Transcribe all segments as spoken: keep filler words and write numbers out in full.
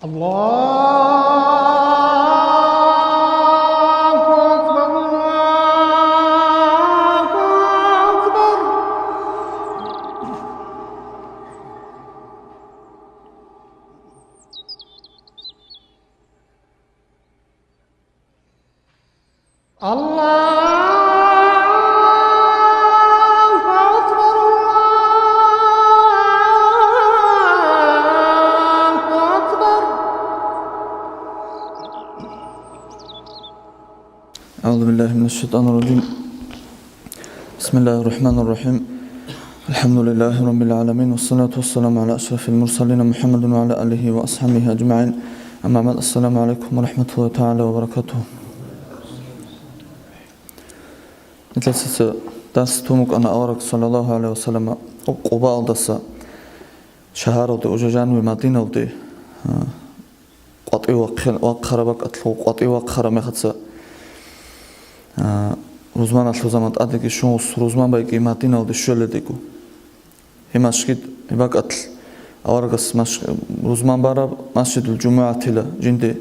الله أكبر، الله أكبر. الله أكبر، الله أكبر. أعوذ بالله من الشيطان الرجيم. بسم الله الرحمن الرحيم. الحمد لله رب العالمين، والصلاة والسلام على أشرف المرسلين محمد وعلى آله وأصحابه أجمعين. أما بعد، السلام عليكم ورحمة الله تعالى وبركاته. Нилъеца дарс тун букӀана авараг саллаллагьу гӀалайгьи ва саллама Къубаалдаса шагьаралде, уже жаниве Мадиналде, а, къватӀив вахъин-, вахъараб бакӀалъул, къватӀив вахъараб мехаца, а, рузманалъул заман тӀадеги щун, рузман байги Мадиналде щвеледего. Гьеб машгьид, гьеб бакӀалъ аварагас маш-, рузман бараб Масжидул ЖумугӀатила жинде,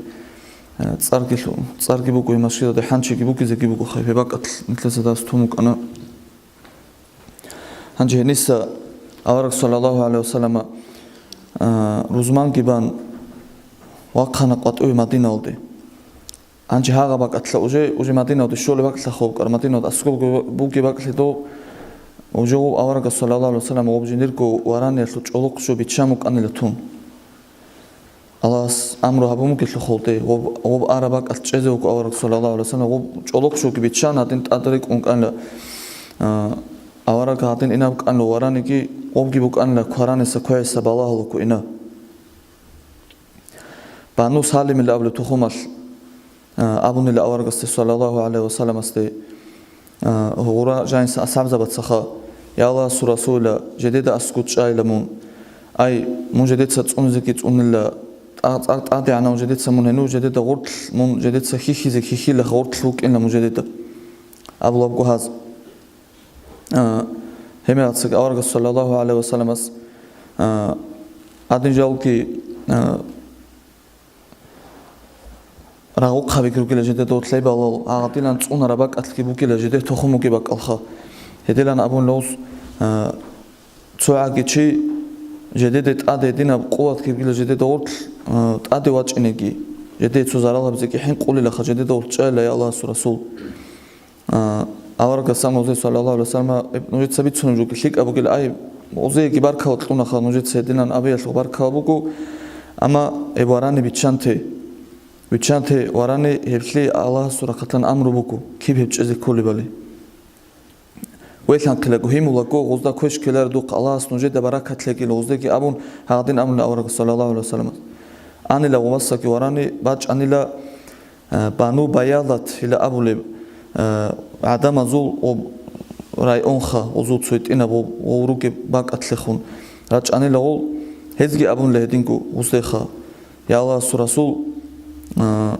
а, цӀарги лъу-, цӀарги буго, гьеб машгьидалда хӀанчиги бугезеги буго, хай, гьеб бакӀалъ нилъеца дарс тун букӀана. Гьанже гьениса авараг саллаллагьу гӀалайгьи ва саллама, а, рузманги бан вахъана къватӀиве Мадиналде. Гьанже гьагъа бакӀалъа уже, уже Мадиналде щолеб бакӀалъа хобкӀар, Мадиналде аскӀоб бугеб бакӀалъидал уже гъоб аварагас саллаллагьу гӀалайгьи ва саллама гъоб жиндирго вараниялъул чӀолохъ що биччан букӀанила тун. Аллагьас амру гьабун бугелъул холде, гъоб, гъоб араб бакӀалъ чӀезе вуго авараг саллаллагьу гӀалайгьи ва саллам, гъоб чӀолохъ щоги биччан гьадин тӀад рекӀун кӀанила, а, авараг гьадин инаб кӀанила вараниги, гъобги букӀанила квараниса квегӀиса балагьалуко ина. Бану Салимил абулеб тухумалъ, а, абунила аварагасде саллаллагьу гӀалайгьи ва салламасде, а, гъура жаниса асхӀабзабацаха: «Я Аллагьасул Расулилла, жедеда аскӀов чӀайила мун. Ай, мун жедеца цӀунизеги цӀунила, тӀа-, тӀа-, тӀадегӀанав жедеца мун гьенив, жедеда гъорлъ, мун жедеца хьихьизе хьихьила, гъорлъ вукӀинила мун жедеда», — абулабго гьаз. А, гьебмехалцаги аварагас саллаллагьу гӀалайгьи ва салламас, а, гьадин жалги, а, рагъухъаби ругила жидеда лъебалал, гьагъадилан цӀунараб бакӀалъги бугила жидер тухум бугеб бакӀалха. Гьедилан абун лъуз, а, цо гӀаги чи жедеде тӀаде гьединаб къуват ккибила жедеда гъорлъ, а, тӀаде вачӀинеги, жедее цо зарал гьабизеги хӀинкъулилаха жедеда гъорлъ чӀайила, я Аллагьасул Расул. А, аварагас абун гъозе, саллаллагьу гӀалайгьи ва саллам, нужеца бицунеб жоги лъикӀаб бугел, ай, гъозеги баркала кьунаха, нужеца гьединан абиялъул баркала буго, амма гьеб варани биччанте. Биччанте варани гьебли Аллагьасул рахъалъан амру буго, киб гьеб чӀезе кколебали. Велъанхъилаго, гьимулаго, гъозда квеш ккеларедухъ, Аллагьас нужеда баракат лъегила, гъоздеги абун, гьагъадин абуна аварагас, саллаллагьу гӀалайгьи ва саллам. Анила гъовасаги варани, бачӀанила, а, Бану Баялат ила абулеб, а, гӀадамазул об-, районха, гъозул цойтӀинаб об-, гъов ругеб бакӀалъехун рачӀанила гъол, гьезги абунила гьединго гъоздеха: «Я Аллагьасул Расул, а,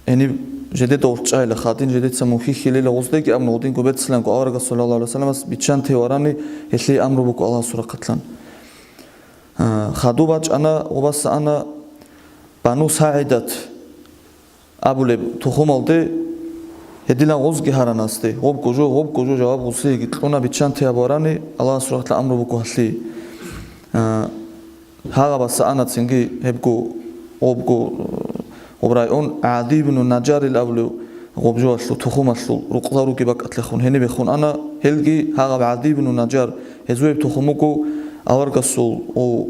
гьениб жедеда гъорлъ чӀайила, гьадин жедеца мун хьихьилила», гъоздеги абуна гъодинго берцинабго аварагас, саллаллагьу гӀалайгьи ва салламас, биччанте варани гьелъие амру буго Аллагьасул рахъалъан. А, хадуб бачӀана, гъобаса ана Бану СагӀидат абулеб тухумалде, гьедилан гъозги гьаранасде, гъобго жо, гъобго жо жаваб гъосиеги кьуна, биччанте гьаб варани, Аллагьасул рахъалъан амру буго гьалъие. А, гьагъабаса ана цинги гьебго, гъобго, гъоб район ГӀади ибну Наджарил абулев гъоб жоялъул тухумалъул рукъзал ругеб бакӀалъехун гьенибехун ана, гьелги гьагъаб ГӀади ибну Наджар, гьезуеб тухум буго аварагасул, о,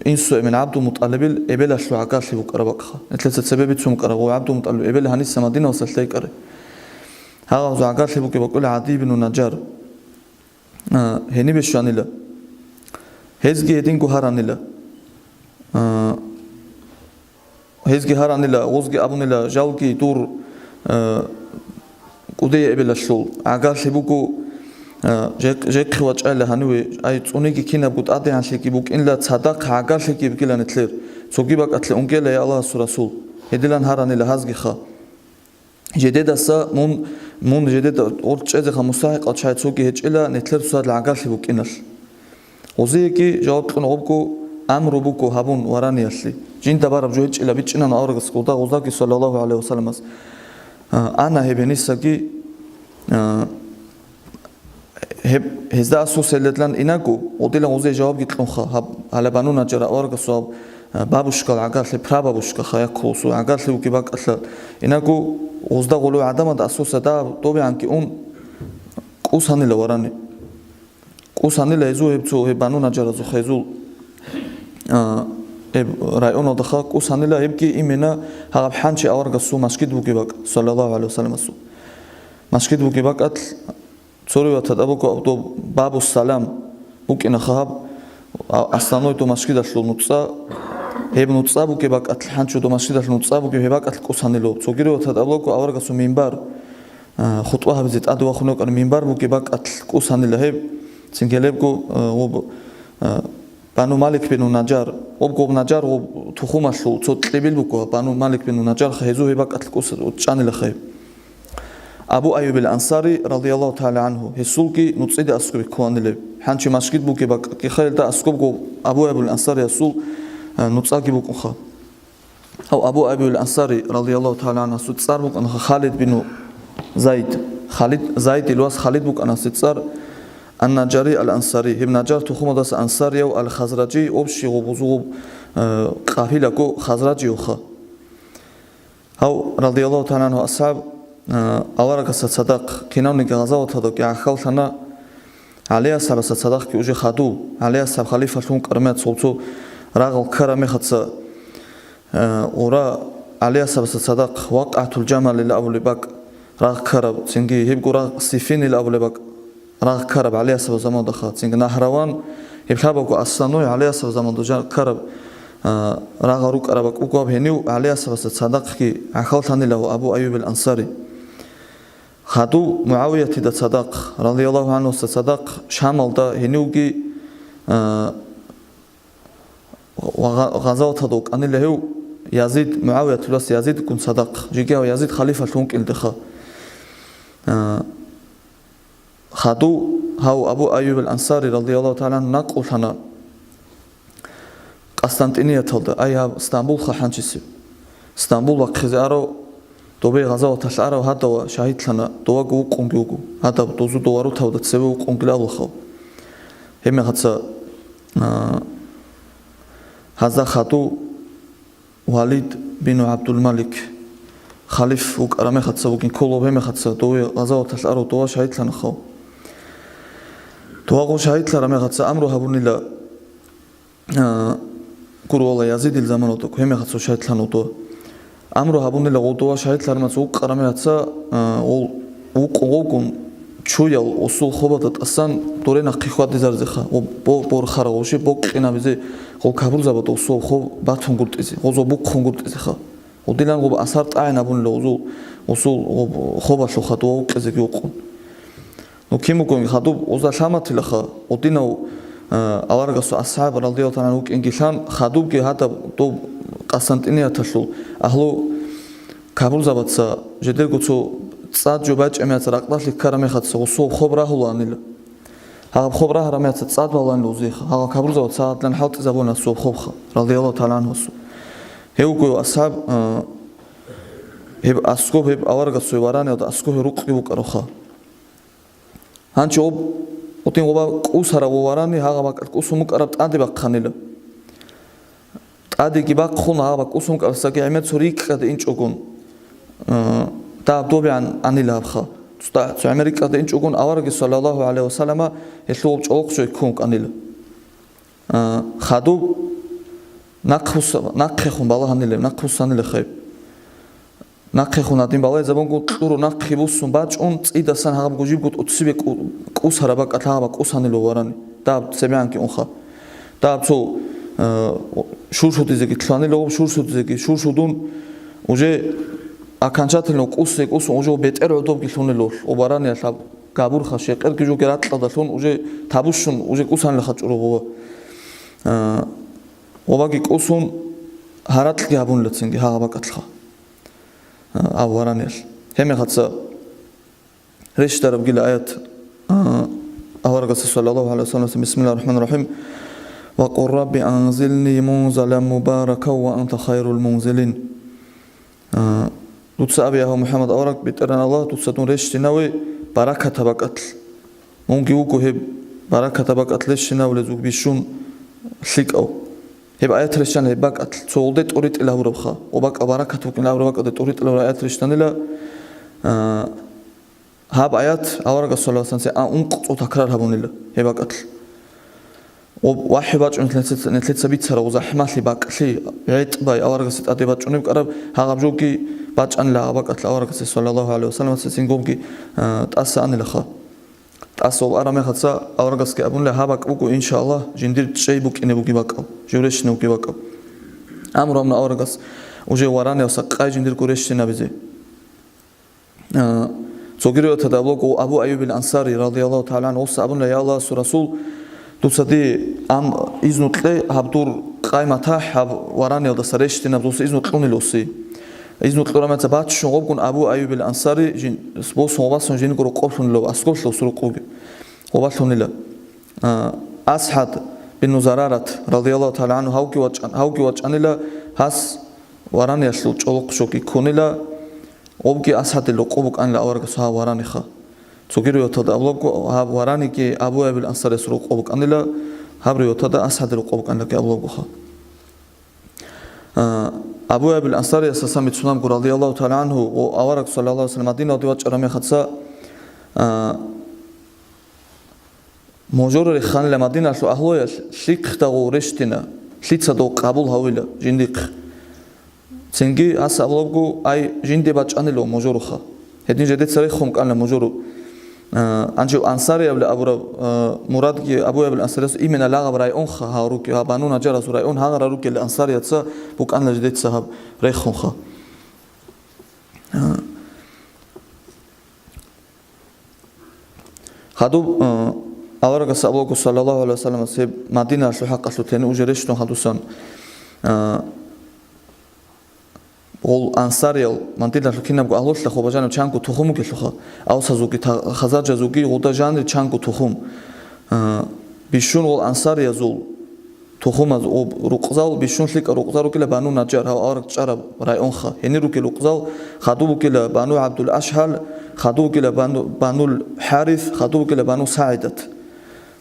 инсу эмен ГӀабдулмутӀалибил эбелалъул гӀагарлъи букӀараб бакӀха. Нилъеца цебе бицун букӀараб, о, ГӀабдулмутӀалиб эбел гьаниса Мадиналдаса лъайкӀарай. Гьагъабазул гӀагарлъи бугеб бакӀула ГӀади ибну Наджар. А, гьенибе щванила. Гьезги гьединго гьаранила. А, гьезги гьаранила, гъозги абунила, жалги дур, а, кӀудияй эбелалъул гӀагарлъи буго, а, жехъ-, жехъе вачӀайла гьаниве, ай, цӀуниги кинабго тӀадегӀанлъиги букӀинла, цадахъ гӀагарлъиги бугила нилъер, цоги бакӀалъе унгела, я Аллагьасул Расул. Гьедилан гьаранила гьазгиха. Жедедаса мун, мун жедеда гъорлъ чӀезеха мустахӀикъал чагӀи цоги гьечӀила, нилъер цоцазда гӀагарлъи букӀиналъ. Гъозиеги жаваб кьуна гъобго, амру буго гьабун вараниялъе. Жинда бараб жо гьечӀила бичӀчӀинан аварагас гъуда гъузаги, саллаллагьу гӀалайгьи вассаламас. А, ана гьеб гьенисаги, а, гьеб, гьезда асус гьеледлъан инаго, гъодилан гъузе жавабги кьунха, гьаб, гьала Бану Наджар аварагасул, а, бабушкал гӀагарлъи, прабабушка, хаяхъулсул гӀагарлъи вугеб бакӀалъа, инаго гъузда гъулев гӀадамада асуса дагьаб добегӀанги ун кӀус гьанила варани. КӀус гьанила гьезул гьеб цо, гьеб Бану Наджаразухъ гьезул, а, гьеб районалдаха кӀус гьанила гьебги имена гьагъаб хӀанчи аварагасул машгид бугеб бакӀ, саллаллагьу гӀалайгьи вассаламасул. Машгид бугеб бакӀалъ, цо риваталда абуго, доб Бабу Салам букӀинаха гьаб, а, основной доб машгидалъул нуцӀа, гьеб нуцӀа бугеб бакӀалъ, хӀанчо доб машгидалъул нуцӀа бугеб гьеб бакӀалъ кӀус гьанила. Цоги риваталда абуго, аварагасул минбар, а, хутӀба гьабизе тӀаде вахун вукӀараб минбар бугеб бакӀалъ кӀус гьанила гьеб, цинги гьелебго, а, гъоб, а, Бану Малик бину Наджар, гъоб, гъоб Наджар, гъоб тухумалъул цо кьибил буго, Бану Малик бину Наджарха, гьезул гьеб бакӀалъ кӀус чӀанилаха гьеб. Абу Айюбил Ансари, радияллагьу тагӀала гӀангьу, гьесулги нуцӀида аскӀобе кканила гьеб. ХӀанчи машгид бугеб бакӀги хъалилда аскӀобго Абу Айюбил Ансариясул, а, нуцӀаги букӀунха. Гьав Абу Айюбил Ансари, радияллагьу тагӀала гӀангьу, гьасул цӀар букӀана Халид бину Зайд. Халид, Зайдил вас Халид букӀана гьасул цӀар, Ан-Наджари ал-Ансари. Гьеб Наджар тухумалдаса ансарияв, ал-Хазражи, общий гъоб гъузул гъоб, э, къабилаго хазражиявха. Гьав, радияллагьу тагӀала гӀангьу, асхӀаб, э, аварагасда цадахъ кинавниги гъазаваталда гӀахьаллъана, ГӀали асхӀабасда цадахъги уже хадув, ГӀали асхӀаб халифалъун вукӀараб мехалъ цо рагъал ккараб мехалъ, э, ура, ГӀали асхӀабасда цадахъ ВакъгӀатул-Жамалил абулеб бакӀ рагъ ккараб, цинги гьебго рагъ Сиффинил абулеб бакӀ рагъ ккараб ГӀали асхӀабасул заманалдаха, цинги Нагьраван, гьеб лъабабго основной ГӀали асхӀабасул заманалда жа-, ккараб, э, рагъал рукӀараб бакӀ буго гьаб, гьенив ГӀали асхӀабасда цадахъги гӀахьаллъанила гьав Абу Айюбил Ансари. Хадув МугӀавиятида цадахъ, радияллагьу гӀангьу, гьасда цадахъ Шамалда гьенивги, а, ва гъа-, гъазаваталда вукӀанила гьев Язид, МугӀавиятил вас Язидгун цадахъ, жеги гьав Язид халифалъун вукӀиналдеха. А, хадув гьав Абу Айюбил Ансари, радияллагьу тагӀала гӀангьу, накълулъана Къастантинияталда, ай гьаб Стамбулха хӀанчисе. Стамбул вахъизе арав, добе гъазаваталъ арав гьадав шагьидлъана, доваго вукъунги вуго. Гьадаб дозу доварутавда цеве вукъунгилан абулха. Гьеб мехалъ, а, гьазда хадув Валид бину ГӀабдулмалик, халиф вукӀараб мехалъ бугин ккола, гьеб мехалъ дове гъазаваталъ арав дова шагьидлъана хав. Доваго шагьидлъараб мехалъ амру гьабунила, а, гуро, валла, Язидил заманалда, гьеб мехалъ шагьидлъана гъов дова. Амру гьабунила гъов дова шагьидлъараб мехалъ вукъараб мехалъ, а, гъов вукъун вугун чуял гъосул хобалда тӀасан доре нахъе хьвадизаризеха, гъо-, бо-, борхарав гъоши бокьинабизе, гъол капурзабазда гъосул хоб батунгутӀизе, гъозул бухъунгутӀизеха. Гъодилан гъоб асар тӀагӀин абунила гъозул, гъосул гъоб хобалъухъа дова вукъизеги вукъун. Ну, кин вукӀунги хадуб гъозда лъаматилаха, гъодинав, а, аварагасул асхӀаб, радияллагьу тагӀала гӀангьу, вукӀинги лъан, хадубги гьадаб доб Къастантинияталъул агьлу капурзабаца жидерго цо цӀад жо бачӀамица ракьдалъи ккараб мехалъ гъосул хоб рагьулаанила. Гьаб хоб рагьараб мехалъ цӀад баланила гъозиеха, гьаб капурзабаца гьадлъан хӀалтӀизабуна гъосул хобха, радияллагьу тагӀала гӀангьу. Гьев вукӀунев асхӀаб, а, гьеб аскоб, гьеб аварагасул вараниялда аскоб гьев рукъги вукӀаравха. Гьанчи гъоб, гъутин гъоба кӀусарав ва варани гьагъа бакӀалъ кӀусун букӀараб тӀаде бахъанила. ТӀадеги бахъун гьагъа бакӀ кӀусун букӀарасдаги гӀемер цо рикӀкӀаде инчӀогун, э, дагьаб добегӀан анила гьабха. Цо, цо гӀемер рикӀкӀаде инчӀогун аварагги, саллаллагьу гӀалайгьи вассаллама, гьелъул гъоб чӀолохъ жо ккун вукӀанила. Э, хадуб нахъ бус-, нахъехун балагьанила, нахъ бусанила хаб. Нахъехун гьадин балайзабунгун кьуру нахъе буссун бачӀун, цӀидасан гьаб гужибго тӀоцебе кӀу-, кӀусараб бакӀалъ гьаб кӀусанило варани, даб цебегӀанги унха. Даб цо, э, шуршудизеги лъанило, шуршудизеги шуршудун, уже окончательно кӀусе кӀусун, уже бетӀер гӀодобги лъунило, обараниялъ гьаб габурха щекъерги жоги ракьалдалъун уже табущун, уже кӀусанилаха чӀуро гъова. Э, гъобаги кӀусун, гьаракьги гьабунила цинги гьагъа бакӀалъха. А, авараниялъ. Гьеб мехалъ рещтӀарабгила аят, а, аварагасда, саллаллагьу гӀалайгьи вассаллам, бисмиллагьир рахӀманир рахӀим. «Ва къул, Рабби, анзилни мунзалан мубаракан ва анта хайрул мунзилин». А, дуца абе, я МухӀаммад авараг, БетӀергьан Аллагь, дуца дун рещтӀинаве баракатаб бакӀалъ. Мунги вуго гьеб баракатаб бакӀалъ рещтӀинавулезул бищун лъикӀав. Гьеб аят рещтӀана гьеб бакӀалъ, цо гъолде тӀоритӀила гьабурабха, ва бакӀа баракат букӀин абураб бакӀалде тӀоритӀила гьабураб аят рещтӀанила, а, Гьаб аят аварагас, саллаллагьу гӀалайгьи ва саллам, а, ункъ цо такрар гьабунила гьеб бакӀалъ. Ва вахӀи бачӀунелъ нилъеца, нилъеца бицарав захӀмалъи бакӀлъи, гӀетӀбай аварагасе тӀаде бачӀунеб кӀараб, гьагъаб жоги бачӀанила гьаб бакӀалъ аварагасе, саллаллагьу гӀалайгьи ва саллам, цинги гьобги, а, тӀаса анилаха. ТӀаса гьоб араб мехалъ аварагасги абунила, гьаб бакӀ буго, иншааллагь, жиндир чӀей букӀине бугеб бакӀаб, жив рещтӀине бугеб бакӀаб. Амру гьабуна аварагас, уже вараниялдаса къай жиндирго рещтӀинабизе. А, цоги риваяталда абулаго, Абу Айюбил Ансари, радияллагьу тагӀала гӀангьу, гьес абуна, я Аллагьасул Расул, дуца дие ам изну кье, гьаб дур къай-матахӀ гьаб вараниялдаса рещтӀинаб, дос изну кьунила гьес. Изну кьураб мехалъ баччун гьобгун Абу Айюбил Ансари жин-, босун ва басун жиндирго рокъоб лъунила, аскӀорлъи гьесул рокъобги. Гьоболлъунила. А, АсхӀад бину Зарарат, радияллагьу тагӀала гӀангьу, гьавги вачӀан-, гьавги вачӀанила, гьас вараниялъул чӀолохъ щоги ккунила, гьобги АсхӀадил рокъоб букӀанила аварагасул гьаб вараниха. Цоги риваяталда абулаго, гьаб вараниги Абу Айюбил Ансариясул рокъоб букӀанила, гьаб риваяталда АсхӀадил рокъоб букӀанилаги абулагоха. А, Абу Айюбил Ансариясдасан бицунеб буго, радияллагьу тагӀала гӀангьу, ва авараг, саллаллагьу гӀалайгьи ва саллам, Мадиналде вачӀараб мехалъ, а, Можоро реханила Мадиналъул агьлуялъ, лъихъ дагъу рещтӀина, лъица дов къабул гьавила жиндихъ. Цинги гьас абулаго, ай, жинде бачӀанила можоруха. Гьедин жидеца рехун ккана можору. А, гьанже Ансариябли абураб, а, мурадги Абу Айюбил Ансарияс имена лагъаб районха гьал ругел, гьаб Бану Наджарасул район гьагъара ругел ансарияца букӀанила жидеца гьаб рехунха. А, Хадуб, э, аварагас абулаго, саллаллагьу гӀалайгьи ва саллам, гьеб Мадиналъул хӀакъалъулъ гьенив уже рещтӀун хадусан, э, гъол ансариял, Мадиналъул кинабго агьлулъа хъубажанаб чанго тухум бугелъулха, авсазулги та-, хазаржазулги гъолда жанир чанго тухум. Э, бищун гъол ансариязул тухумаз ва рукъзал бищун лъикӀал рукъзал ругила Бану Наджар, гьав авараг чӀараб районха. Гьенир ругел рукъзал хадуб бугила Бану ГӀабдул-Ашгьал, хадуб бугила Бану, Банул ХӀарис, хадуб бугила Бану СагӀидат.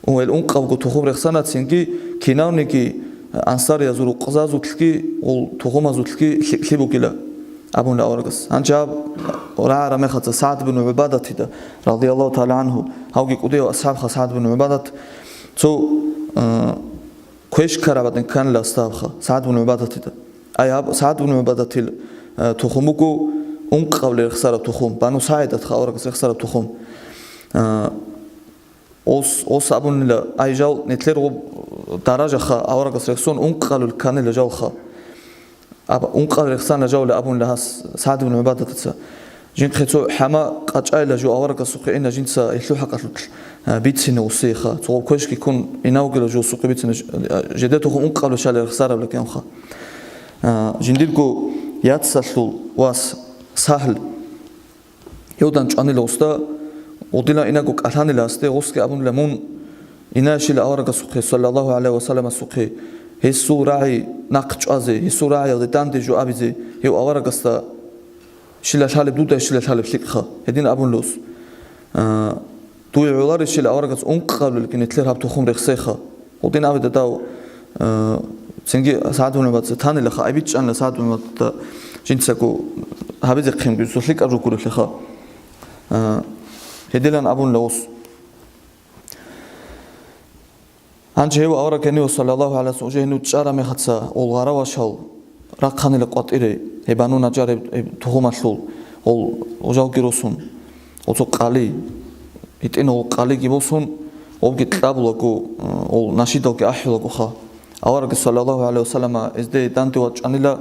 Ва гьел ункъабго тухум рехсана, цинги кинавниги ансариязул рукъзазулъги, гъол тухумазулъги лъикӀлъи бугила абуна аварагас. Гьанже гьаб рагӀараб мехалъ СагӀд бин ГӀубадатида, радияллагьу тагӀала гӀангьу, гьавги кӀудияв асхӀабха СагӀд бин ГӀубадат, цо, э, квеш ккараб гӀадин кканила асхӀабха СагӀд бин ГӀубадатида. Ай гьаб СагӀд бин ГӀубадатил, э, тухум буго ункъабилеб рехсараб тухум, Бану СагӀидатха аварагас рехсараб тухум. Э, ос, ос абунила, ай жал нилъер гъоб даражаха аварагас рехсон ункъабилеб кканила жалха. Аб-, ункъабилеб рехсана жавли абунила гьас СагӀд бин ГӀубадатаца. Жинхъе цо хӀама къачӀайила жо аварагасухъе ина жинца гьелъул хӀакъалъулъ, а, бицине усейха. Цо гъоб квешги ккун ина вугила жо сухъе бицине ж-, а, жеде тухум ункъабилеб щалила рехсараб лекенха. А, жиндирго яцалъул вас Сагьл. Гьевдан чӀванила уста, гъудила инаго кӀалъанила асде, гъусги абунила мун, инайщила аварагасухъе, саллаллагьу гӀалайгьи ва салламасухъе, гьесул рагӀи нахъ чӀвазе, гьесул рагӀиялде данде жо абизе, гьев аварагасда щила лъалеб, дуда щила лъалеб лъикӀха, гьедин абунила ус. А, дуе гӀоларищила аварагас ункъабилеб нилъер гьаб тухум рехсеха. Гъудин абида дав, э, цинги СагӀд бин ГӀубадатца танилаха, айбичӀчӀанила СагӀд бин ГӀубадатда жинцаго гьабизехъинги, цо лъикӀаб рукӀурелъулха. Э, гьедилан абунила ус. Гьанже гьев авараг гьенив, саллаллагьу гӀалайгьи ва саллам, уже гьенив чӀараб мехалъ, гъол гъаравашал рахъанила къватӀире, гьеб Бану Наджар гьеб, гьеб тухумалъул, гъол, гъожалги росун, гъоцо къали, гьитӀинал къалиги босун, гъобги кьабулаго, э, гъол нашидалги ахӀулагоха. Аварагги, саллаллагьу гӀалайгьи ва саллама, гьезде данде вачӀанила,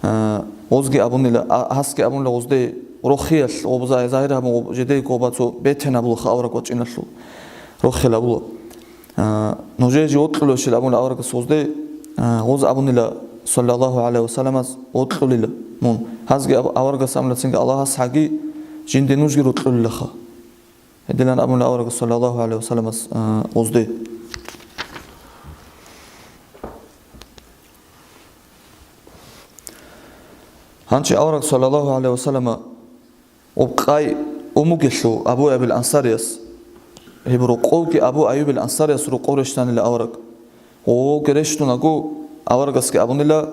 э, гъозги абунила, а, гьасги абунила гъозде рохиялъ, гъоб за-, загьир гьабун, гъоб жедейго гъоба цо бетен гьабулаха авараг вачӀиналъул. Рохел абула. А, нужее жо вокьулевщил абуна аварагас гъозде, а, гъоз абунила, саллаллагьу гӀалайгьи ва салламас, вокьулила мун. Гьазги аб-, аварагас абуна цинги Аллагьас гьаги жинде нужги рокьулилаха. Гьедилан абуна аварагас, саллаллагьу гӀалайгьи ва салламас, а, гъозде. Гьанже авараг, саллаллагьу гӀалайгьи ва саллама, гъоб къай умугелъул Абу Айюбил Ансарияс, гьеб рокъовги Абу Айюбил Ансарияс рокъов рещтӀанила авараг. Гъоги рещтӀунаго, аварагасги абунила,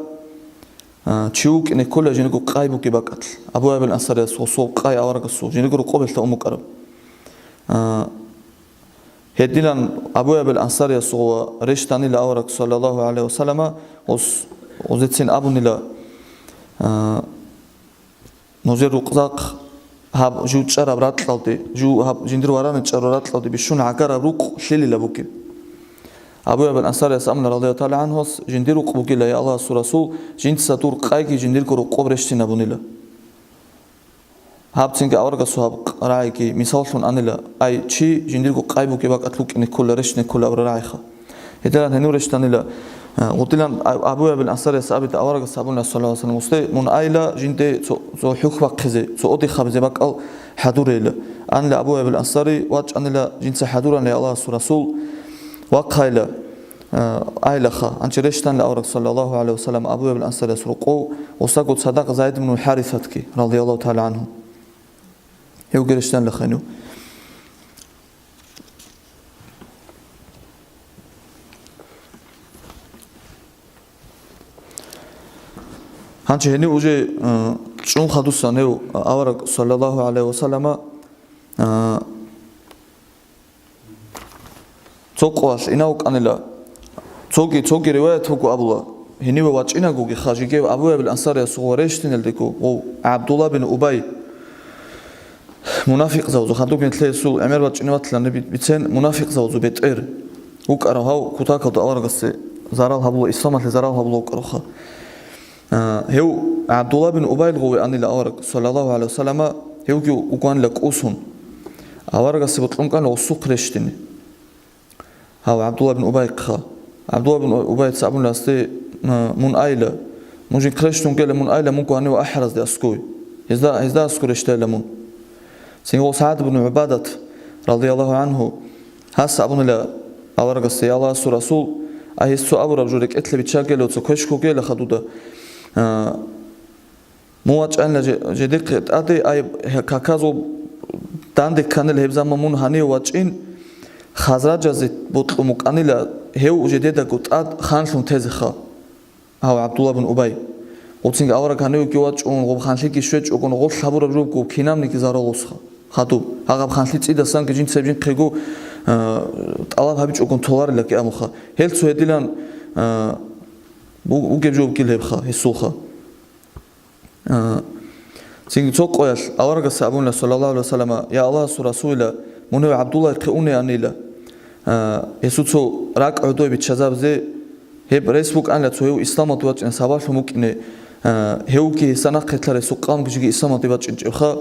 а, чи вукӀине ккола жиндирго къай бугеб бакӀалъ, Абу Айюбил Ансарияс гъосул къай аварагасул жиндирго рокъобелъа ун букӀараб. А, гьединан Абу Айюбил Ансарияс гъов рещтӀанила авараг, саллаллагьу гӀалайгьи ва саллама, гъос-, гъозецин абунила, а, нужер рукъзахъ гьаб жив чӀараб ракьалде, жив гьаб жиндир варани чӀараб ракьалде бищун гӀагараб рукъ лъилила бугеб. Абу Айюбил Ансарияс абуна, радияллагьу тагӀала гӀангьу, гьас, жиндир рукъ бугила, я Аллагьасул Расул, жинца дур къайги жиндирго рокъоб рещтӀинабунила. Гьаб цинги аварагасул гьаб къ-, рагӀиги мисаллъун анила, ай, чи жиндирго къай бугеб бакӀалъ вукӀине ккола, рещтӀине ккола абураб рагӀиха. Гьединан гьенив рещтӀанила, а, гъудилан а-, Абу Айюбил Ансарияс абида аварагас абуна, саллаллагьу гӀалайгьи ва саллам, гъосде, мун айила, жинде цо, цо хӀухь бахъизе, цо одих гьабизе бакӀал хӀадурейила. Анила Абу Айюбил Ансари, вачӀанила, жинца хӀадуранила, я Аллагьасул Расул, вахъайила, а, айлаха. Гьанже рещтӀанила авараг, саллаллагьу гӀалайгьи ва саллам, Абу Айюбил Ансарияс рокъов, гъосаго цадахъ Зайд ибн ХӀарисатги, радияллагьу тагӀала гӀангьу. Гьевги рещтӀанила гьенив. Гьанже гьенив уже, э, чӀун хадусан гьев авараг, саллаллагьу гӀалайгьи ва саллама, э, цо къоялъ инав вукӀанила. Цоги, цоги риваят буго абула, гьениве вачӀинагоги хажиге Абу Айюбил Ансариясул гъов рещтӀиналдего, гъов ГӀабдулла бин Убай, мунафикъзабазул, хадуб нилъеесул гӀемер бачӀине батилан би-, бицен, мунафикъзабазул бетӀер вукӀарав гьав кутакалда аварагасде зарал гьабула, исламалъе зарал гьабула вукӀаравха. А, гьев ГӀабдулла бин Убайил гъове анила авараг, саллаллагьу гӀалайгьи ва саллама, гьевги вукӀанила кӀусун. Аварагасе бокьун ккана гъосухъ рещтӀине. Гьав ГӀабдулла бин Убайхъа. ГӀабдулла бин Убайца абуна гьасде, а, мун айила, мун жинхъ рещтӀун гела, мун айила мунго гьанив ахӀаразде аскӀове. Гьезда, гьезда аскӀов рещтӀайила мун. Цинги гъов СагӀд бин ГӀубадат, радияллагьу гӀангьу, гьас абунила аварагасде, я Аллагьасул Расул, а гьес цо абураб жо рекӀелъе биччагела, цо квеш ккогела хадуда. А, мун вачӀанила же-, жедехъе тӀаде, ай, гьа-, каказул данде кканила гьеб заман мун гьанив вачӀин, хазражазе бокьун букӀанила гьев жедедаго тӀад ханлъун тезеха. Гьав ГӀабдулла бин Убай. Гъоцинги авараг гьанивеги вачӀун, гъоб ханлъиги щвечӀого, гъолъ гьабураб жо буго кинабниги заралусха. Хадуб, гьагъаб ханлъи цӀидасанги жинца гьеб жинхъего, а, тӀалаб гьабичӀого толарила кӀиабилха. Гьел цо гьедилан, а, бу-, бугеб жо бугила гьебха, гьесулха. А, цинги цо къоялъ аварагасе абунила, саллаллагьу гӀалайгьи ва саллама, я Аллагьасул Расулила, мун гьев ГӀабдуллахъе унеанила, а, гьесул цо ракӀ гӀодобе биччазабизе, гьеб рес букӀанила цо гьев исламалде вачӀине сабаблъун букӀине, а, гьевги гьесда нахъе лъарай гьесул къавмги жеги исламалде бачӀинчӀебха,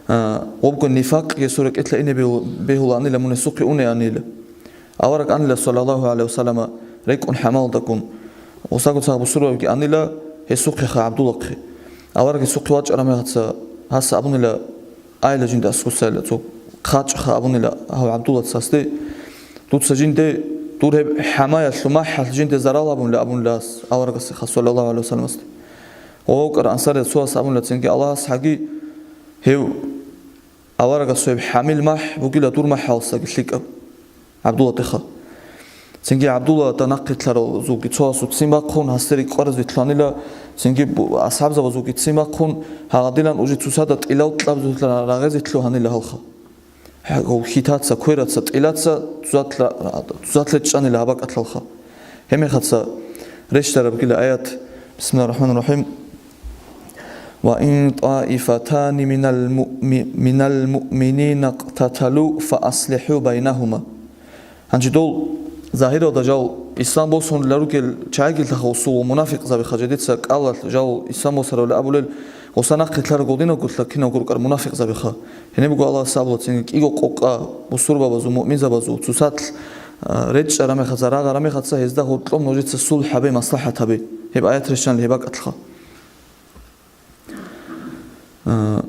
а, гъобго нифакъги гьесул рекӀелъа ине бегьул-, бегьулаанила мун гьесухъе унеанила. Авараг анила, саллаллагьу гӀалайгьи ва саллама, рекӀун хӀамалдагун. Гъосаго цадахъ бусурбабги анила гьесухъеха, ГӀабдуллахъе. Авараг гьесухъе вачӀараб мехалъ гьас абунила, айила жинда аскусайила, цо хъачӀха абунила гьав ГӀабдуллаца гьасде, дуца жинде, дур гьеб хӀамаялъул махӀалъ жинде зарал гьабунила абунила гьас аварагасеха, саллаллагьу гӀалайгьи ва салламасде. Гъов вукӀарав ансариялъул цо гьас абунила цинги, Аллагьас гьаги гьев Аварагасул гьеб хӀамил махӀ бугила дур махӀалдасаги лъикӀаб, ГӀабдуллатӀеха. Цинги ГӀабдуллатӀа нахъе лъаралзулги цо гьасул ццин бахъун, гьасде рикӀкӀваразе вилълъанила, цинги бу-, асхӀабзабазулги ццин бахъун, гьагъадилан уже цоцазда тӀилал кьабзулъа рагъезе лъугьанила гьалха. Гьев хьитаца, квераца, тӀилаца цоцазда-, цоцазда чӀанила гьаб бакӀалъалха. Гьеб мехалъ рещтӀараб бугила аят, бисмиллагьир рахӀманир рахӀим. «Ва ин тӀаифатани минал муъми-, минал муъминина кътаталу фа аслихӀу байнагьума». Гьанже дол загьиралда жал ислам босунила ругел чагӀигилъаха усул ва мунафикъзабиха жедеца кӀалалъ жал ислам босарабли абулел, гъоса нахъе лъарагулдинагулъа киналго рукӀар мунафикъзабиха. Гьенибго Аллагьас абула цинги кӀиго къокъа бусурбабазул, муъминзабазул цоцазда, а, речӀчӀараб мехалъ, рагъараб мехалъ гьезда гьоркьоб нужеца сулхӀ гьабе, маслахӀат гьабе. Гьеб аят рещтӀанила гьеб бакӀалъха. А,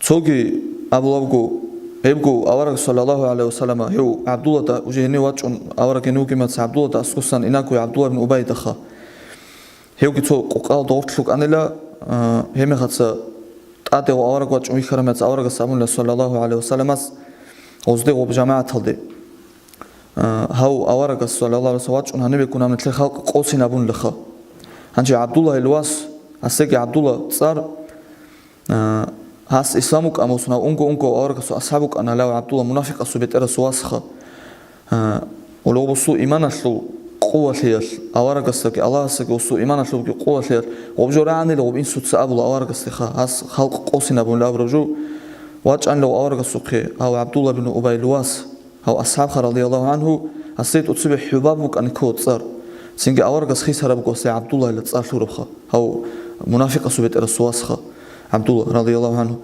цоги абулабго, гьебго авараг, саллаллагьу гӀалайгьи ва саллама, гьев ГӀабдуллатӀа, уже гьенив вачӀун авараг гьенив вугеб мехалъ ГӀабдуллатӀа аскусан инабго ГӀабдулла ибн Убайдахъа. Гьевги цо къокъаялда гъоркь вукӀанила, А, гьеб мехалъ тӀаде гъо авараг вачӀун вихьараб мехалъ аварагас абуна, саллаллагьу гӀалайгьи вассаламас, гъозде гъоб жамагӀаталде. А, гьав аварагас, саллаллагьу гӀалайгьи вассалам, вачӀун гьаниб букӀун гьаб нилъер халкъ къосинабун лаха. Гьанже ГӀабдуллагьил вас, гьасеги ГӀабдулла цӀар, а, гьас ислам вукӀан босун, гьав унго-унго аварагасул асхӀаб вукӀана, гьалав ГӀабдулла мунафикъасул бетӀерасул васха. А, гъолъ гъосул иманалъул къувалъиялъ, аварагасдаги Аллагьасдаги гъосул иманалъулги къувалъиялъ, гъоб жо рагӀанила гъоб инсуца абула аварагасдеха, гьас халкъ къосинабун абураб жо, вачӀанила гъов аварагасухъе гьав ГӀабдулла бин Убайил вас, гьав асхӀабха, радияллагьу гӀангьу, гьасие тӀоцебе ХӀубаб букӀана ккола цӀар. Цинги аварагас хисараб буго гьасие ГӀабдуллагьила цӀар лъурабха, гьав мунафикъасул бетӀерасул васха, ГӀабдулла, радияллагьу гӀангьу.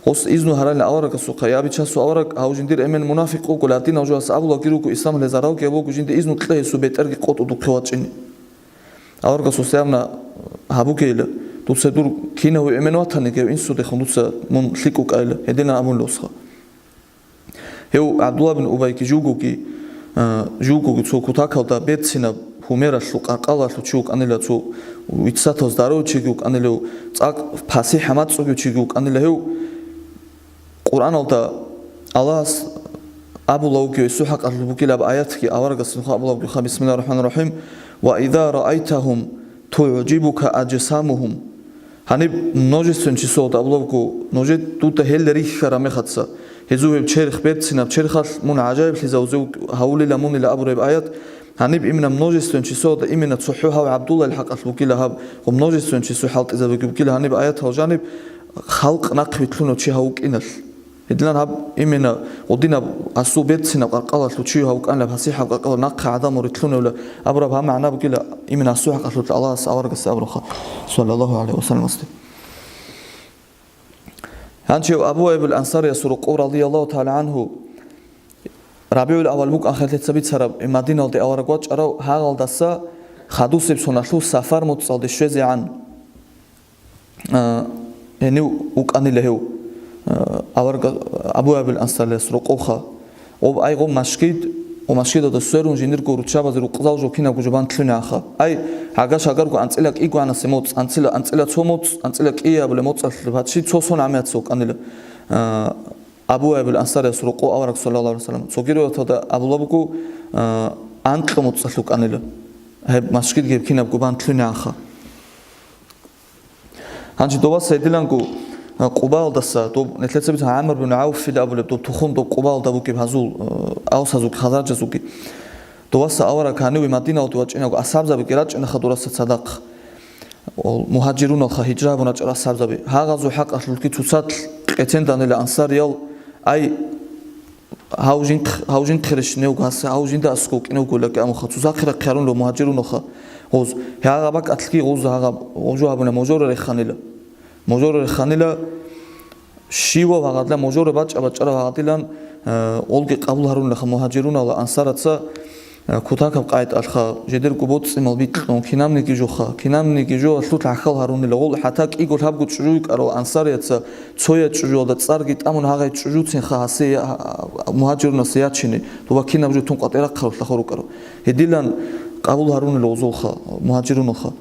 Гъос изну гьаралин аварагасухъа, я бичасул авараг, гьав жиндир эмен мунафикъ вуго, ладинав жо гьас абулаги руго, исламалъе заралги гьабулаго, жинда изну кье гьесул бетӀерги къотӀу духъе вачӀине. Аварагас гьесие абуна, гьабугейила, дуца дур кинав эмен ватаниги гьев инсудехун дуца мун лъикӀ вукӀайила, гьединан абунила гьосха. Гьев ГӀабдулла бин Убайги жугоги, а, жугоги цо кутакалда берцинаб гьумералъул къаркъалалъул чи вукӀанила, цо витӀсатал здоровый чиги вукӀанила, цӀакъ пасихӀа мацӀуги чиги вукӀанила гьев. Къуръаналда Аллагьас абулавги, гьесул хӀакъалъулъ бугилаб аятги аварагасда нухда абулабгиха, бисмиллагьир рахӀманир рахӀим, «Ва иза раайтагьум тугӀжибука ажсамугьум». Гьаниб множественное числоялда абулабго, нужер дуда гьел рихьараб мехалъ, гьезул гьеб черх, берцинаб черхалъ мун гӀажаиблъизавизе вук-, гьавулила мунила абураб аят, гьаниб именно множественное числоялда, именно цохӀо гьав ГӀабдуллайил хӀакъалъ бугила гьаб, ва множественное число хӀалтӀизабиги бугила гьаниб аятал жаниб, халкъ нахъ вилълъунав чи гьав вукӀиналъ. Гьединан гьаб именно гъудинаб асул берцинаб къаркъалалъул чи гьав вукӀанилаб, пасихӀаб къаркъала нахъа гӀадамал рилълъуневла абураб гьаб магӀна бугила, именно асул хӀакъалъулъ Аллагьас аварагасда абураха, саллаллагьу гӀалайгьи вассаламасде. Гьанже Абу Айюб ал-Ансариясул рокъов, радияллагьу тагӀала гӀангьу, РабигӀул-аввал букӀан хилъеца бицараб, Мадиналде авараг вачӀарав, гьагъалдаса хадусеб соналъул Сафар моцӀалде щвезегӀан, а, гьенив вукӀанила гьев, а, авараг-, Абу Айюб ал-Ансарияс рокъовха. Гъоб ай гъоб машгид, гъоб машгидалда сверун жиндирго руччабазе рукъзал жо кинабго жо банлъуни аха. Ай, гьагаш агарго анцӀила кӀигоанасе моцӀ, анцӀила, анцӀила цо моцӀ, анцӀила кӀиябулеб моцӀалъ бачи цо сон гӀамияца вукӀанила. А, Абу Айюб ал-Ансарияс рокъов авараг, саллаллагьу гӀалайгьи вассалам. Цоги риваяталда абулабго, а, анкьго моцӀалъ вукӀанила. Гьеб машгидги гьеб кинабго банлъуни аха. Гьанже доваса гьедиланго, а, Къубаалдаса, доб нилъеца бицун ГӀамр бин ГӀавфил абулеб, доб тухум доб Къубаалда бугеб гьазул, а, авсазулги хазаржазулги. Доваса авараг гьаниве Мадиналде вачӀинаго асхӀабзабиги рачӀинаха дораса цадахъ. Ол мугьажируналха, гьижра гьабун рачӀарал асхӀабзаби. Гьагъазул хӀакъалъулъги цоцалъ къецен данила ансариял, ай, гьав жинх-, гьав жинхъирищ невго гьас, гьав жинда аскӀов кӀиневго лаги амуха, цоцахъе рахъ ярунила мугьажируналха. Гъоз, гьагъа бакӀалъги гъоз гьагъа гъожо гьабуна, можора реханила. Можора реханила, щивав гьагъадла можора бачӀа-бачӀарав гьагъадилан, э, олги къабул гьарунилаха мугьажирунала ансараца, э, кутакаб къайтӀалъха, жедерго боцӀцӀимал бикьун, кинабниги жоха, кинабниги жо алъул гӀахьал гьарунила, гъол хӀатта кӀиго лъабго чӀужу йикӀарал ансарияца цоя чӀужуялда цӀарги тӀамун гьагъай чӀужуцинха гьасе я-, мугьажирунасе ячине, доба кинаб жо тун къватӀирахъарулъа хурукӀарав. Гьедилан къабул гьарунила гъозулха, мугьажирунилха.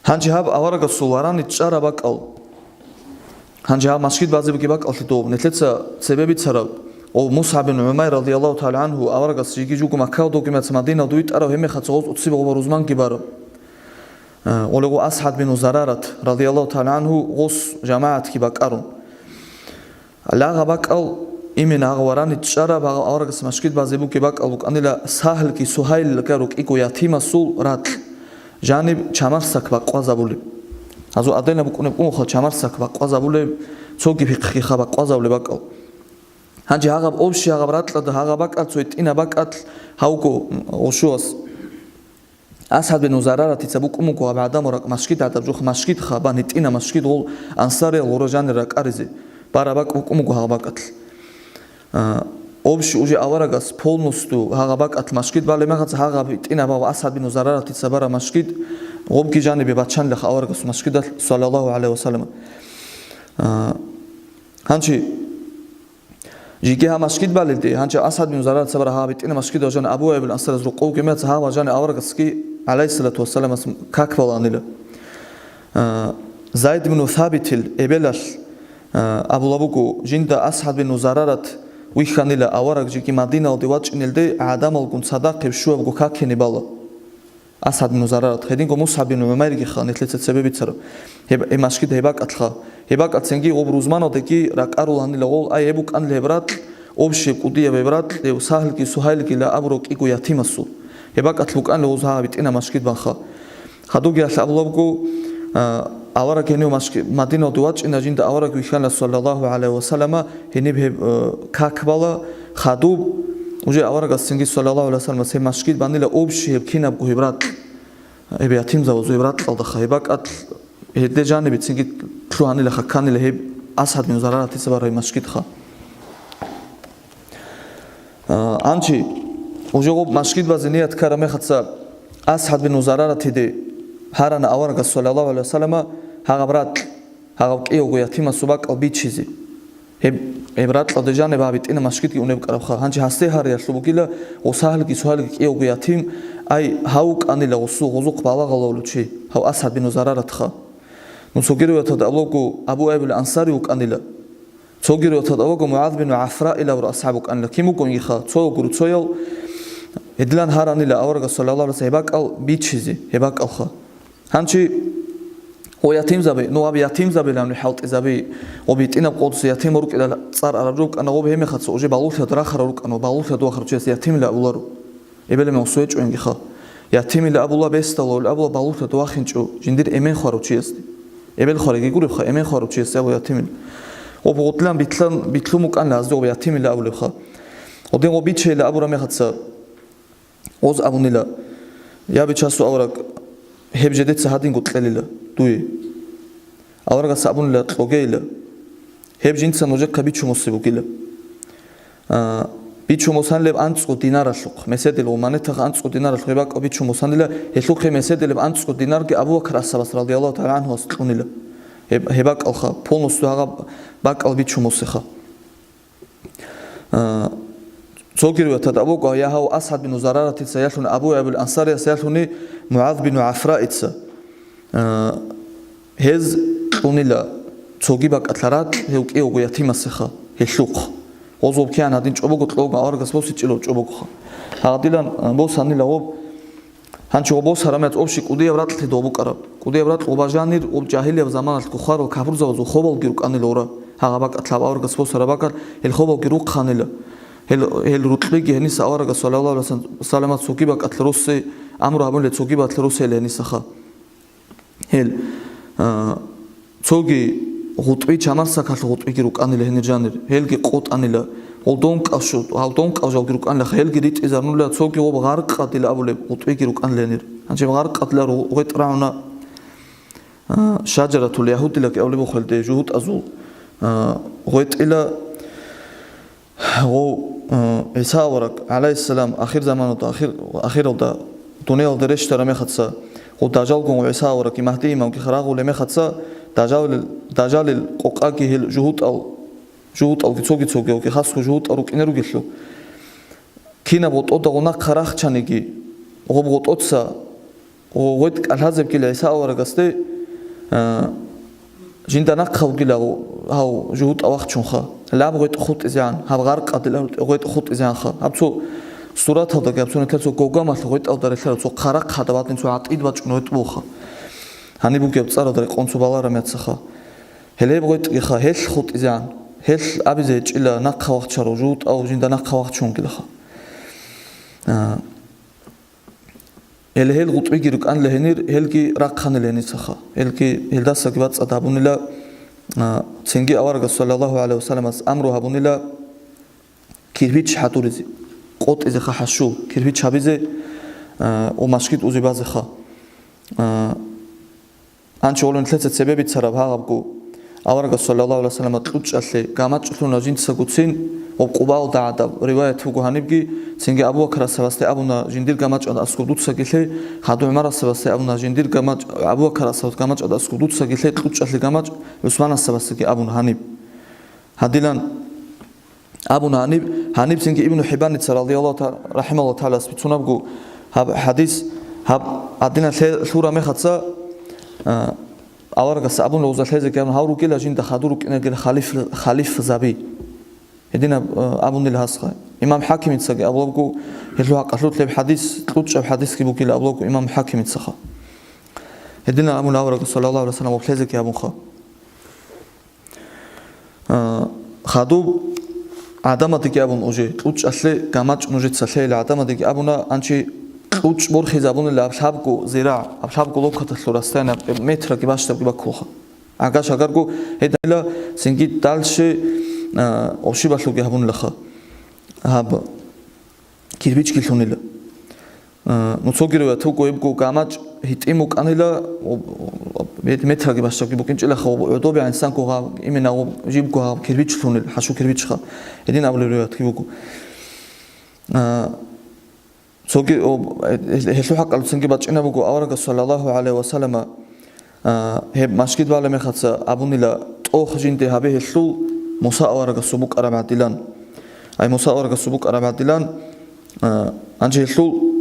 Гьанже гьаб аварагасул варани чӀараб бакӀал. Гьанже гьаб машгид базе бугеб бакӀалъе дов, нилъеца цебе бицараб, ов МусгӀаб бин ГӀумайр, радияллагьу тагӀала гӀангьу, аварагас жиги жуго Маккаялда вугеб мехалъ Мадиналде витӀарав, гьеб мехалъ гъоз цо цибе гъоба рузманги бараб. Э, гъолего АсгӀад бин Зарарат, радияллагьу тагӀала гӀангьу, гъос жамагӀатги бакӀарун. Лагъа бакӀал, именно гьагъа варани чӀараб, гьагъа аварагас машгид базе бугеб бакӀал букӀанила Сагьлги Сугьайлилга рукӀиго ятимасул ракь, жаниб чамарсак бакъвазабулеб. Гьазул аденаб букӀунеб унха чамарсак бакъвазабулеб, цоги пихъгиха бакъвазабулеб бакӀал. Гьанже гьагъаб общий гьагъаб ракьалда гьагъа бакӀал цо гьитӀинаб бакӀал гьавго, м, гъошуас. АсгӀад бин Зараратица букӀун буго гьаб гӀадамал ракӀ машгид гӀадаб жух, машгидха, бан гьитӀина машгид гъол ансариял гъура жанир ракӀаризе. Бара бакӀ букӀун буго гьагъа бакӀалъ. А, общий уже аварагас полностью гьагъа бакӀалъ машгид балеб мехалца гьагъаб гьитӀина бав АсгӀад бин Зараратица бара машгид, гъобги жанибе бачанилаха аварагас машгидалъ, саллаллагьу гӀалайгьи вассалам. А, гьанчи Жеги гьаб машгид балелде, гьанже АсгӀад бин Зарар цабар гьаб гьитӀина машгидал жан Абу Айюб ал-Ансарияс рукъовги меца гьаб жан аварагасги, гӀалайгьиссалату вассаламас, как баланила. А, Зайд ибн Сабитил эбелалъ, а, абулаб буго, жинда Асгьад бин Зарарат вихьанила авараг жеги Мадиналде вачӀинелде гӀадамалгун цадахъ гьеб щуабго какине бала. Асгьад бин Зарарат, гьединго МусгӀаб бин ГӀумайргиха нилъеца цебе бицараб. Гьеб, гьеб машгид гьеб бакӀалъха. Гьеб бакӀалъ цинги гъоб рузманалдеги ракӀаруланила гъол, ай гьеб букӀанила гьеб ракь, общий кӀудияб гьеб ракь, гьев Сагьлги Сугьайлгила абурав кӀиго ятимасул. Гьеб бакӀалъ букӀанила гъоз гьагъа битӀина машгид банха. Хадубги гьалъ абулабго, а, авараг гьенив машги-, Мадиналде вачӀина, жинда авараг вихьана, саллаллагьу гӀалайгьи ва саллама, гьениб гьеб, э, как бала, хадуб, уже аварагас цинги, саллаллагьу гӀалайгьи ва саллама, гьеб машгид банила общий гьеб кинабго гьеб ракь, гьеб ятимзабазул гьеб ракьалдаха, гьеб бакӀалъ гьелде жанибе цинги лъугьанила, хакканила гьеб Асгьад бин Зараратица бараб машгидха. А, анчи, уже гъоб машгид базе ният ккараб мехаца, Асгьад бин Зараратиде гьарана аварагас, саллаллагьу гӀалайгьи ва саллама, гьагъаб ракь, гьагъаб кӀиявго ятимасул бакӀал бичизе. Гьеб, гьеб ракьалде жаниб гьаб битӀина машгидги унеб кӀарабха. Гьанже гьасде гьариялъул бугила, гъо Сагьлги Сугьайлги кӀиявго ятим, ай, гьав вукӀанила гъосул гъозухъ балагъалавулев чи, гьав Асгьад бин Зараратха. Ну, цоги риваяталда абулабго, Абу Айюб ал-Ансари вукӀанила. Цоги риваяталда абулабго, МугӀаз бин ГӀафраил авараг асхӀаб вукӀанила. Кин вукӀун йиха? Цо гуро цоял. Гьедилан гьаранила аварагас, саллаллагьу гӀалайгьи ва саллам, гьеб бакӀал бичизе, гьеб бакӀалха. Гьанчи гъо ятимзаби, ну, гьаб ятимзабилан хӀалтӀизаби, гъо битӀинаб къодуса ятим рукӀила цӀар араб рукӀана, гъоб гьемехаца уже балугълъиялда рахарав рукӀана, балугълъиялда вахарав чияс ятимила абуларо. Эбел-эмен гъосу гьечӀоингиха. Ятимила абула, бесдалула абула балугълъиялда вахинчӀо жиндир эмен хварав чиясде. Эбел хвариги гуребха, эмен хварав чиясде абула ятимил. Гъоб гъотлъан битлъан, битлъун букӀанила гьазде гъоб ятимила абулебха. Гъодин гъоб бичейила абураб мехаца, Гъоз абунила: «Я, Бичасул авараг, гьеб жедеца гьадинго кьелила дуе». Аварагас абунила: «Кьогейила. Гьеб жинца нужехъа бичун босеб бугила». А, бичун босанилеб анцӀго динаралъухъ, меседил гъо монетаха анцӀго динаралъухъ гьеб бакӀал бичун босанила, гьелъухъе меседилеб анцӀго динарги Абу Бакр асхӀабас, радияллагьу тагӀала гӀанхуас, кьунила. Гьеб, гьеб бакӀалха, полностью гьагъаб бакӀал бичун босеха. А, цоги риваяталда абуго, я гьав Асгьад бин Зараратица ялъуни Абу Айюб ал-Ансарияс ялъуни МугӀаз бин ГӀафраица, а, гьез кьунила цоги бакӀалъа ракь гьев кӀиявго ятимасеха, гьелъухъ. Гъоз гъоб кигӀан гьадин чӀобого кьолго аварагас босичӀелав чӀобогоха. Гьадилан, а, босанила гъоб. Гьанчи гъо босараб мехалъ общий кӀудияб ракьлъи дов букӀараб. КӀудияб ракь гъо бажанир, гъоб жагьилияб заманалъ кухарал кафурзабазул хобалги рукӀанила гъора. Гьагъа бакӀалъаб аварагас босараб бакӀал, гьел хобалги рухъанила. Гьел, гьел рукьиги гьениса аварагас, саллаллагьу гӀалайгьи ва саллама, цоги бакӀалъа россе, амру гьабунила цоги бакӀалъа росейила гьенисаха. Гьел, а, Цоги гъутӀби, чамарсакалъ гъутӀбиги рукӀанила гьенир жанир, гьелги къотӀанила, гъол донкъав щу-, гьал донкъав жалги рукӀанилаха, гьелги ритӀизарнула, цоги гъоб гъаркъадила абулеб гъутӀбиги рукӀанила гьенир. Гьанже гъаркъадила ру-, гъветӀ рагӀуна, а, шаджаратул ягьудилаги абулеб бухелде жугьутӀазул, а, гъветӀила. Гъов, э, ГӀиса авараг, гӀалайгьиссалам, ахир заманалда, ахир, ахиралда, дуниялалда рещтараб мехаца, гъов дажалгун ГӀиса аварагги Магьди имамги рагъулеб мехаца, дажалил, дажалил къокъаги гьел жугьутӀал, жугьутӀалги цоги-цогиялги хасго жугьутӀал рукӀине ругелъул. Кинаб гъотӀодагъун нахъа рахчаниги, гъоб гъотӀоца Гъо-, гъветӀ кӀалъазебгила ГӀиса аварагасде, а, жинда нахъа вугила гъо-, гьав жугьутӀа вахчунха. Лаб гъветӀ хутӀизегӀан, гьаб гъаркъадила гъветӀ хутӀизегӀанха. Гьаб цо сураталдаги, гьаб цо нилъер цо гогамалъ гъветӀалда релълъараб цо хъарахъ гьадаб гьадин цо гӀатӀид бачӀун гъветӀ бугоха. Гьаниб бугеб цӀаралда рекъон цо балараб мехаца. Гьелеб гъветӀгиха, гьелъ хутӀизегӀан, гьелъ абизе гьечӀила нахъа вахчарав жугьутӀав жинда нахъа вахчунгилаха. А, Гьеле гьел гъутӀбиги рукӀанила гьенир, гьелги рахъанила гьеницаха. Гьелги гьелдасаги бацӀцӀад гьабунила, а, цинги аварагас, саллаллагьу гӀалайгьи вассаламас, амру гьабунила кирпич хӀадуризе, къотӀизеха хӀашу, кирпич гьабизе, а, ва машгид узе базеха. А, Гьанчи гъолин нилъеца цебе бицараб гьагъабго, аварагас, саллаллагьу гӀалайгьи вассалам, кьучӀалъе гамачӀ лъуна жинцаго цин, ва Къубаалда гӀадаб риваят буго гьанибги, цинги Абу Бакр асхӀабасде абуна жиндир гамачӀ ада аскӀоб дуцаги лъе, хадур ГӀумар асхӀабасде абуна жиндир гамачӀ, Абу Бакр асхӀабас гамачӀ ада аскӀоб дуцаги лъе, кьучӀалъе гамачӀ ГӀусман асхӀабасдаги абуна гьаниб. Гьадилан абуна гьаниб, гьаниб цинги Ибну ХӀиббаница, радияллагьу та-, рахӀимагьуллагьу тагӀалас, бицунабго гьаб хӀадис, гьаб гьадинан лъе-, лъура мехаца, а, Аварагас абун, гъоза лъезеги абун, гьав ругела жинда хадур рукӀинаргила халиф-, халифзаби. Гьединаб, э, абунила гьасха. Имам ХӀакимицаги абулабго, гьелъул хӀакъалъулъ гьеб хӀадис, кьучӀаб хӀадисги бугила абулабго имам ХӀакимицаха. Гьединаб абун аварагас, саллаллагьу гӀалайгьи ва саллам, гъоб лъезеги абунха. А, хадуб гӀадамадеги абун уже, кьучӀалъе гамачӀ нужеца лъейила гӀадамадеги абуна, анчи кьучӀ борхизабунила аб лъабго зира, аб лъабго локоталъул расстояние, аб метраги бащдабги баккулха. Агаш агарго гьединила цинги дальше, а, ошибалъуги гьабунилаха. Гьаб. Кирпичги лъунила. А, ну, цоги риваят буго, гьебго гамачӀ гьитӀин букӀанила, о, о, бет-, метраги бащдабги букӀинчӀилаха, о, гӀодобе гӀинсанго гьаб, именно о, жибго гьаб кирпич лъунила, хӀашу кирпичха. Гьедин абулеб риваятги буго. А, цоги, о, гьелъул хӀакъалъулъ цинги бачӀина буго аварагас, саллаллагьу гӀалайгьи ва саллама, А, гьеб машгид балеб мехаца абунила, тӀох жинде гьабе гьелъул Муса аварагасул букӀараб гӀадилан. Ай, Муса аварагасул букӀараб гӀадилан, а, гьанже гьелъул,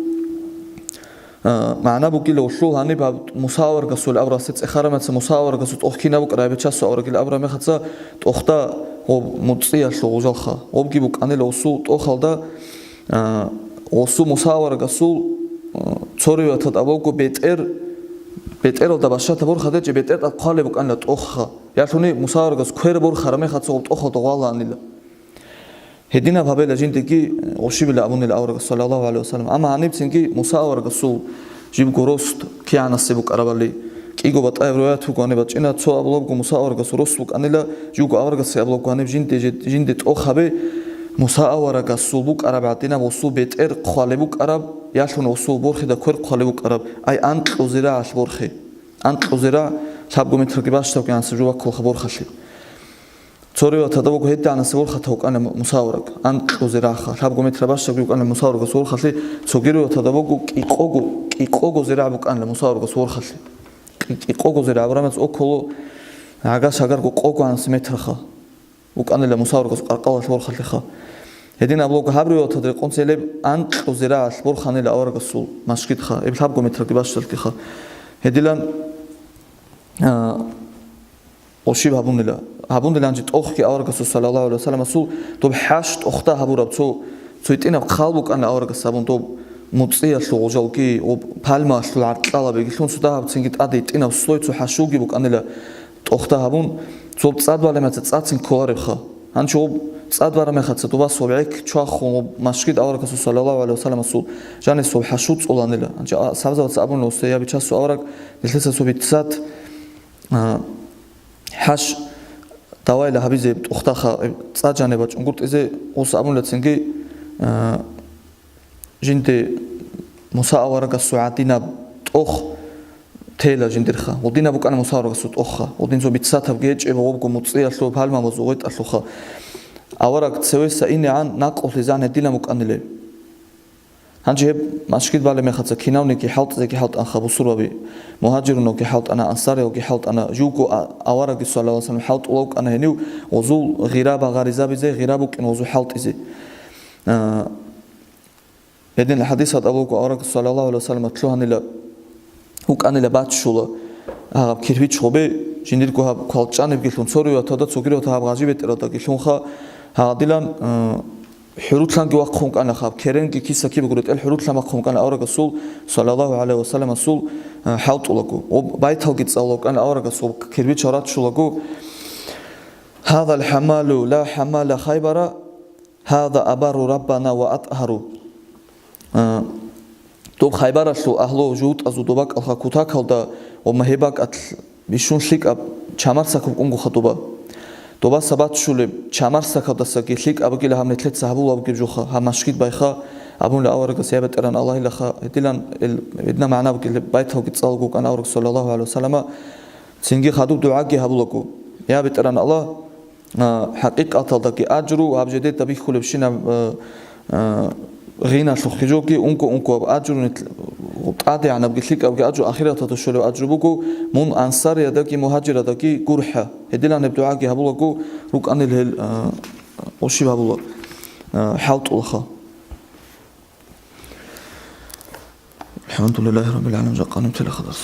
а, магӀна бугила, гьелъул гьаниб гьаб Муса аварагасул абураб, цӀехараб мехаца Муса аварагасул тӀох кинаб букӀараб, гьеб часу аварагил абураб мехаца тӀохда гъоб муцӀиялъул гъужалха. Гъобги букӀанила гъосул тӀохалда, А, гъосул Муса аварагасул, а, цо риваяталда абуго бетӀер, бетӀералда бащата борха гьечӀеб, бетӀер тӀад хъвалеб букӀанила тӀохха. Ялъуни Муса аварагас квер борхараб мехаца гъоб тӀохалда гъвалаанила. Гьединаб гьабила жиндиги, э, гъошибила абунила аварагас, саллаллагьу гӀалайгьи ва саллам. Амма гьаниб цинги Муса аварагасул жибго рост кигӀанасеб букӀарабали, кӀиго батӀаяб риваят буго гьаниб бачӀина, цо абулабго Муса аварагасул рост букӀанила, живго аварагасде абулабго гьаниб жинде, жинде тӀох гьабе, Муса аварагасул букӀараб гӀадинаб гъосул бетӀер хъвалеб букӀараб, ялъуни гъосул борхида квер хъвалеб букӀараб, ай анкьу зирагӀалъ борхи. Анкьу зирагӀ лъабго метрги бащдабги гӀансаб жо баккулаха борхалъе. Цо риваяталда буго гьедигӀанасеб борхатав вукӀана Муса авараг, анкьу зирагӀха, лъабго метр бащдабги вукӀана Муса аварагасул борхалъе, цоги риваяталда буго кӀикъого, кӀикъого зирагӀ букӀанила Муса аварагасул борхалъе. КӀи-, кӀикъого зирагӀ абураб мехаца около гӀагас агарго къого гӀансаб метрха. ВукӀанила Муса аварагасул къаркъалалъ борхалъеха. Гьедин абулабго гьаб риваяталда рекъон целеб анкьу зирагӀалъ борханила аварагасул машгидха, гьеб лъабго метрги бащдалъгиха. Гьедилан, а, гъошиб гьабунила. Гьабунила гьанже тӀохги аварагасул, саллаллагьу гӀалайгьи ва салламасул, доб хӀаш тӀохда гьабураб цо, цо гьитӀинаб хъал букӀанила аварагас гьабун, доб муцӀиялъул гъужалги, гъоб пальмаялъул гӀаркьалаби, гьелъун цо дагьаб цинги тӀаде гьитӀинаб слой цо хӀашуги букӀанила тӀохда гьабун, цо цӀад балеб мехаца цӀацин кколаребха. Гьанчо гъоб цӀад бараб мехаца дубасул гӀек чвахун гъоб машгид аварагасул, саллаллагьу гӀалайгьи ва салламасул, жанисул хӀашу цӀоланила. Гьанчо а-, сабзабаца абунила, гъосда я бичасул авараг, нилъеца цо биццат, а, хӀаш давайла гьабизе тӀохдаха, цӀа жаниба чӀунгутӀизе, гъос абунила цинги, а, жинде Муса аварагасул гӀадинаб тӀох тейла жиндирха. Гъудинаб букӀана Муса аварагасул тӀохха. Гъудин цо биццатабги гьечӀеб гъобго муцӀиялъул пальмабазул гъветӀалъулха. Авараг цевеса инегӀан накъулъизан гьедилан букӀанилеб. Гьанже гьеб машгид балеб мехаца кинавниги хӀалтӀизеги хӀалтӀанха бусурбаби. Мугьажирунавги хӀалтӀана, ансариявги хӀалтӀана, живго а-, авараги, саллаллагьу гӀалайгьи ва саллам, хӀалтӀулев вукӀана гьенив гъозул гъираба гъаризабизе, гъира букӀин гъозул хӀалтӀизе. А, Гьедин хӀадисалда абулебго, авараг саллаллагьу гӀалайгьи ва саллам лъугьанила, вукӀанила баччула гьаб кирпич гъобе, жиндирго гьаб квалчӀанибгилъун цо риваяталда, цоги риваяталда гьаб гъажи бетӀералдагилъунха, гьадилан, э, хӀурулъанги вахъун вукӀана гьаб, керенги киса кибего ретӀел хӀурулъан вахъун вукӀана аварагасул, саллаллагьу гӀалайгьи ва салламасул, э, хӀалтӀулаго. Ва байталги цӀалула вукӀана аварагасул кирпичал раччулаго: «Гьазал хӀамалу ла хӀамала Хайбара». «Гьаза абарру Раббана ва атӀгьару». А, доб Хайбаралъул агьлу жугьутӀазул доба кӀалха кутакалда ва магьибакӀалъ бищун лъикӀаб чамарсакаб кӀунгуха доба. Добаса баччулеб чамарсакалдасаги лъикӀаб бугила гьаб нилъеца гьабулеб бугеб жоха, гьаб машгид байха, абунила аварагас: «Я БетӀергьан Аллагьилаха», гьедилан ил-, гьедина магӀна бугила байталги цӀалула вукӀана авараг саллаллагьу гӀалайгьи ва саллама, цинги хадуб дугӀаги гьабулаго: «Я БетӀергьан Аллагь, а, хӀакъикъаталдаги аджру, гьаб жидеда бихьулебщинаб, а, а, гъиналъухъе жоги, ункъо-ункъояб аджру, нилъ-, тӀадегӀанабги лъикӀабги аджру, ахираталда щолеб аджру буго, мун ансариядаги мугьажирадаги гурхӀа». Гьедилан гьеб дугӀаги гьабулаго рукӀанил гьел, а, гъошиб гьабула, а, хӀалтӀулаха. АлхӀамдулиллагьи раббил гӀаламин, жакъа ниб телехъадарас.